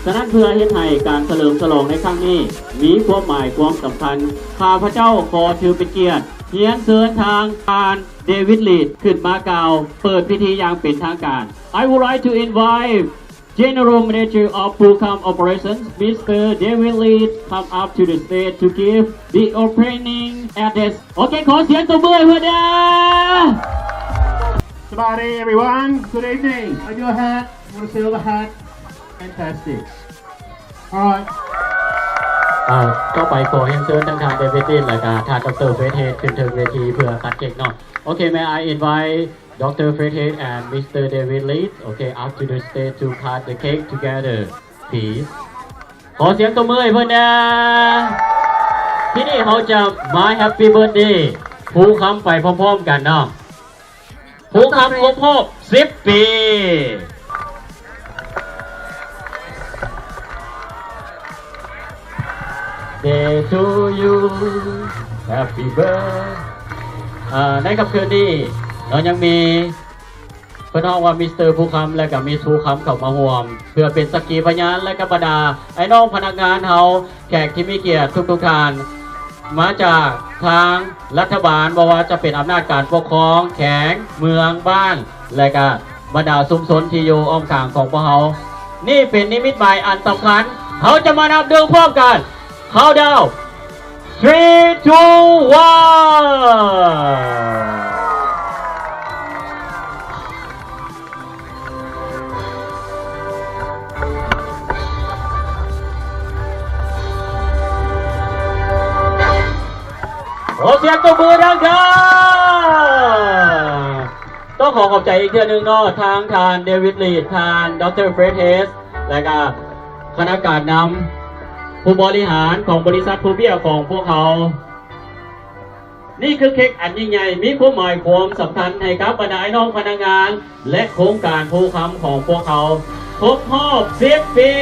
ສະນັ້ນ ເພື່ອເຮັດໃຫ້ການສະເຫຼີມສະຫຼອງໃນຄັ້ງນີ້ມີຄວາມໝາຍຄວາມສຳຄັນ, ຂ້າພະເຈົ້າຂໍຖືເປັນກຽດຮຽນເຊີນທາງທ່ານ ເດວິດ ລີດ ຂຶ້ນມາກ່າວເປີດພິທີຢ່າງເປັນທາງການ. I would like to invite General Manager of Phukham Operations, Mister David Lee, come up to the stage to give the opening address. ໂອເຄ ຂໍສຽງຕົບມືໃຫ້ເພິ່ນແດ່. ສະບາຍດີ everyone. Good evening. Are you a hat? Want a silver hat? Fantastic. All right. ຕໍ່ໄປຂໍຮຽນເຊີນທັງທ່ານ ເດວິດ ລີດ ແລະກະທ່ານ ດຣ ເຟຣດ ເຮດ ຂຶ້ນເທິງເວທີເພື່ອຕັດເຄັກເນາະ. Okay, may I invite Dr. Fred Head and Mister David Lee, okay, up to the stage to cut the cake together, please. ຂໍສຽງຕົບມືໃຫ້ເພິ່ນແດ່. ທີນີ້ເຮົາຈະມາ Happy Birthday ພູຄຳໄປພ້ອມໆກັນເນາະ. ພູຄຳຄົບຮອບສິບປີ. Day to you, happy birthday. ໃນຄ່ຳຄືນນີ້ເນາະ ຍັງມີ ເພິ່ນຮ້ອງວ່າ ມິສເຕີ ພູຄຳ ແລະກະ ມິສ ພູຄຳ ເຂົ້າມາຮ່ວມ ເພື່ອເປັນສັກຂີພະຍານ ແລະກະບັນດາອ້າຍນ້ອງພະນັກງານເຮົາ ແຂກທີ່ມີກຽດທຸກໆທ່ານ ມາຈາກທາງລັດຖະບານ ບໍ່ວ່າຈະເປັນອຳນາດການປົກຄອງ ແຂວງ ເມືອງ ບ້ານ ແລະກະບັນດາຊຸມຊົນທີ່ຢູ່ອ້ອມຂ້າງຂອງພວກເຮົາ. ນີ້ເປັນນິມິດໝາຍອັນສຳຄັນ ເຮົາຈະມານັບໜຶ່ງພ້ອມກັນ. Countdown three, two, one. ຂໍສຽງຕົບມືດັງໆ. ຕ້ອງຂໍຂອບໃຈອີກເທື່ອໜຶ່ງເນາະ ທາງທ່ານ ເດວິດ ລີດ ທ່ານ ດຣ ເຟຣດ ເຮດ ແລະກະຄະນະການນຳ ຜູ້ບໍລິຫານຂອງບໍລິສັດພູເບ້ຍຂອງພວກເຮົາ. ນີ້ຄືເຄັກອັນຍິ່ງໃຫຍ່ ມີຄວາມໝາຍຄວາມສຳຄັນໃຫ້ກັບບັນດາອ້າຍນ້ອງພະນັກງານ ແລະໂຄງການພູຄຳຂອງພວກເຮົາ ຄົບຮອບສິບປີ.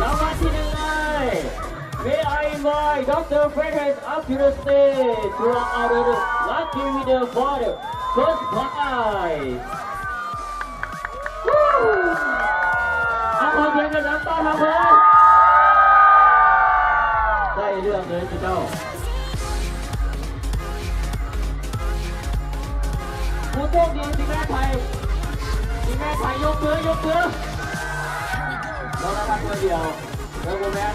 ລາງວັນທີໜຶ່ງເລີຍ. May I invite Dr. Fred Head up to the stage to announce the lucky winner for the first prize. ເອົາ ຂໍສຽງດັງໆ ຕ້ອນຮັບເພິ່ນ. ໄດ້ເລື່ອງເລີຍເຈົ້າ. ຜູ້ໂຊກດີຊິແມ່ນໃຜ? ຊິແມ່ນໃຜ? ຍົກມື ຍົກມື. ລາງວັນເທື່ອດຽວເດີ ບໍ່ແມ່ນ.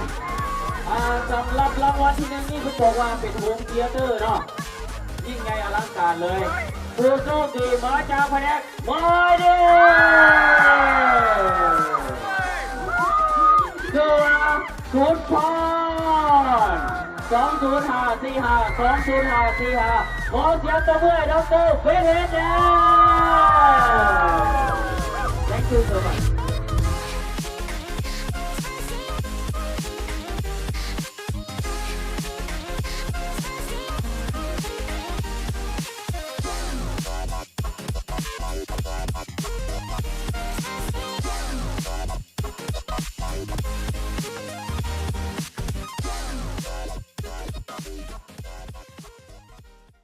ອ່າ ສຳລັບລາງວັນທີໜຶ່ງນີ້ ເພິ່ນບອກວ່າເປັນໂຮມທຽເຕີເນາະ ຍິ່ງໃຫຍ່ອະລັງການເລີຍ. ຜູ້ໂຊກດີມາຈາກພະແນກໝາຍເລກ ເສືອ ສຸນທອນ ສອງສູນຫ້າສີ່ຫ້າ ສອງສູນຫ້າສີ່ຫ້າ. ຂໍສຽງຕົບມືໃຫ້ ດຣ. ເຟຣດ ເຮດ ແດ່.